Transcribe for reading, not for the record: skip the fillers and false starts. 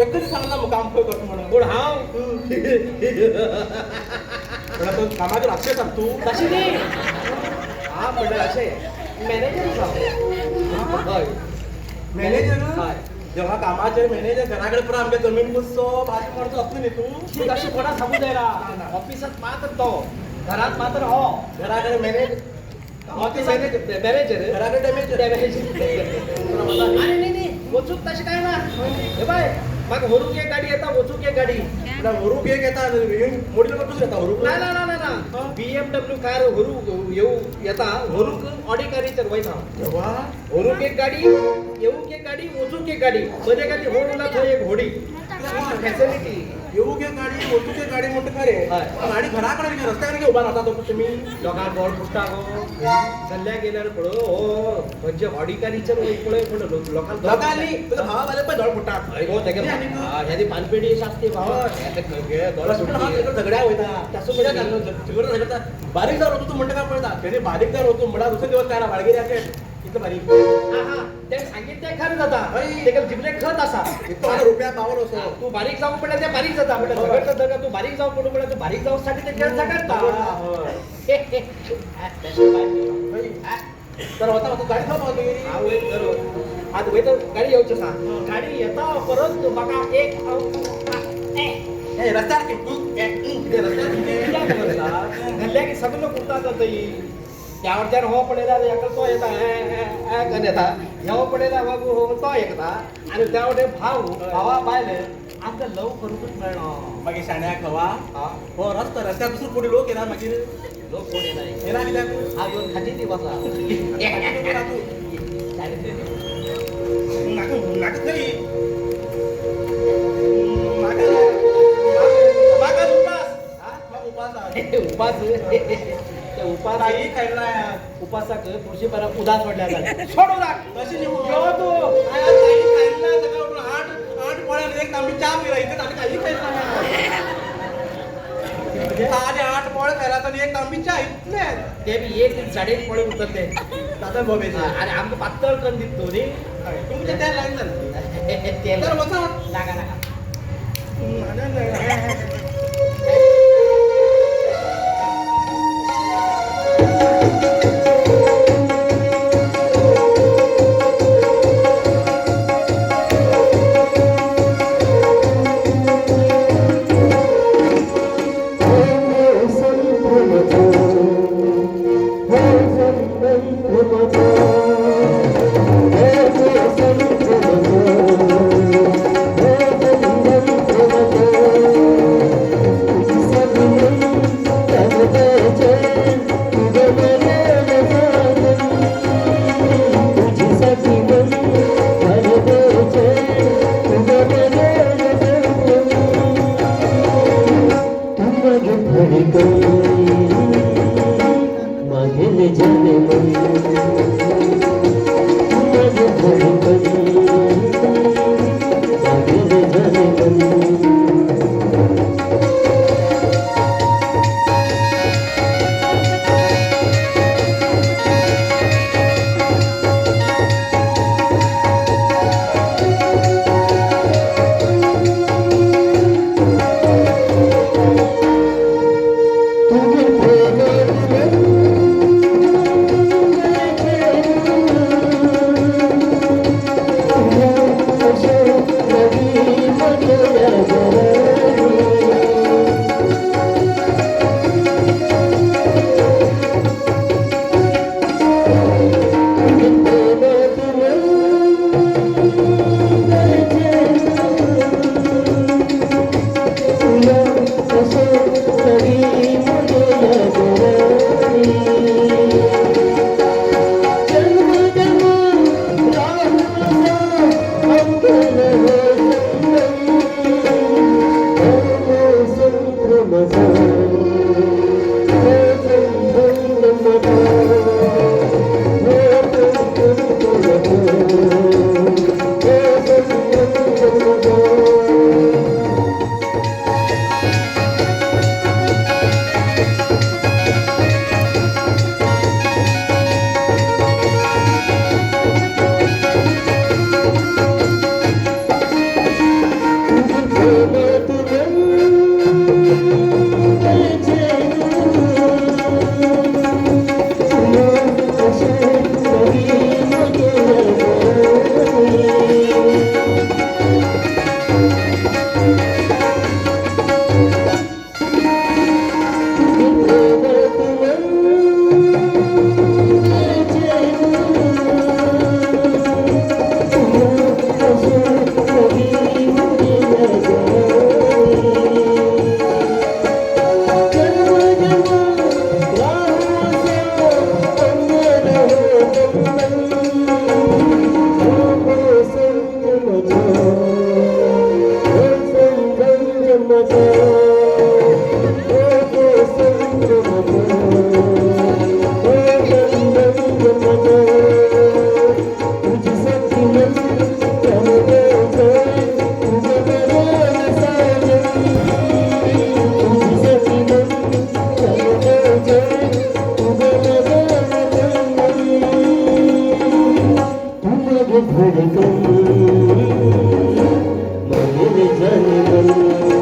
एकच सांगला मग काम खंय करता म्हणून. कोण हांव? म्हणल्यार तो कामाचेर राक्षस सांग तूं. तशें न्ही, हा म्हणल्यार अशें मॅनेजर हांव. हय. मॅनेजर? हय. जेव्हा कामाचेर मॅनेजर, घरा कडेन पुरा आमगे जमीन पुसचो, भाजी मारचो असलो न्ही तूं. तूं तशें कोणाक सांगू जायना. ना. ऑफिसात मात्र तो, घरात मात्र हो. घरा कडेन मॅनेज, ऑफिसात मॅनेजर, घरा कडेन डॅमेजर. डॅमेज. आनी न्ही न्ही, वचूंक तशें कांय ना. हे बाय, म्हाका व्हरूंक एक गाडी येता, वचूंक एक गाडी. म्हणल्यार व्हरूंक एक येता, मोडील दुसरें येता व्हरूंक. ना ना ना ना ना, BMW car व्हरूंक येऊ येता, व्हरूंक ऑडी कारीचेर वयता हांव. देवा. व्हरूंक एक गाडी, येवूंक एक गाडी, वचूंक एक गाडी, मदें खातीर होड उरला थंय एक होडी फॅसिलिटी. येवूंक एक गाडी, वचूंक एक गाडी म्हणटा खरें. हय. पण गाडी घरा कडेन रस्त्या कडेन उबा रावता तो तुमी? लोकांक गोड पुसता गो सल्ल्या गेल्यार पळय, हो खंयचे ऑडी कारीचेर वय पळय पूण लोकांक. लोकांनी तुका भावा जाल्यार पळय दोळ फुट्टा. हय गो, तेगे ह्यादी पानपेडी शास्ती भाव. झगड्या वयता. तसो. झगडता बारीक जावन वचूं तूं म्हणटा काय पळयता. तेणी बारीक जावन वचूं म्हणल्यार दुसरे दिवस काय ना वाडगिऱ्याचे इतलो बारीक. हा हा, ते सांगीत तें खरें जाता. हय. तेका जिबले खत आसा. इतलो आतां रुपया पावर असो. तूं बारीक जावं पडल्यार ते बारीक जाता. म्हणल्यार झगडटा झगडटा तूं बारीक जावं पडूं म्हणल्यार तूं बारीक जावसाठी ते झगडता. हय. तर वता वता गाडी खंय पावली? हांव वयर तर आतां वयता, गाडी येवची आसा. गाडी येता परत म्हाका एक हे रस्त्यार कितें रस्त्यार कितें? कित्याक खबर आसा, घल्ल्याक सगलो कुर्ता जाता. त्या वटच्यान हो पळयल्यार हेका तो येता, करून येता. ह्यो पळयल्यार हो तो येता. आनी त्या वटेन भाव, भावा बायल आमकां लव करूंकूच मेळना. मागीर शाण्याक हवा हा. हो रस्तो, रस्त्यार दुसरो कोणी लोक येना मागीर? लोक कोण येना. येना कित्याक? हांव येवन खाजी दी बसा. नाका नाका खंय नाका म्हाका उपास, म्हाका उपास आहा. उपास, ते उपास. काही खायला नाही. उपासाक तुळशी पारा उदास पडल्या जाल्यार सोड उदाक. तशें न्ही. यो तूं. हांवें आज काही खायला ना. सकाळी उठून 8 पोळ्यान एक तांबी च्या पिला इतलें, आनी काही खायला ना. 8.5 पोळे खायला आनी एक तांबी च्या, इतलें. ते बी एक साडे पोळे उरतले. दादा बोबेचे. आनी आमकां पातळ करून दित तूं न्ही. तुमचें तेल लायन जालें. तेल. तर वचा. नाका नाका. धड़कन, मेरे जान।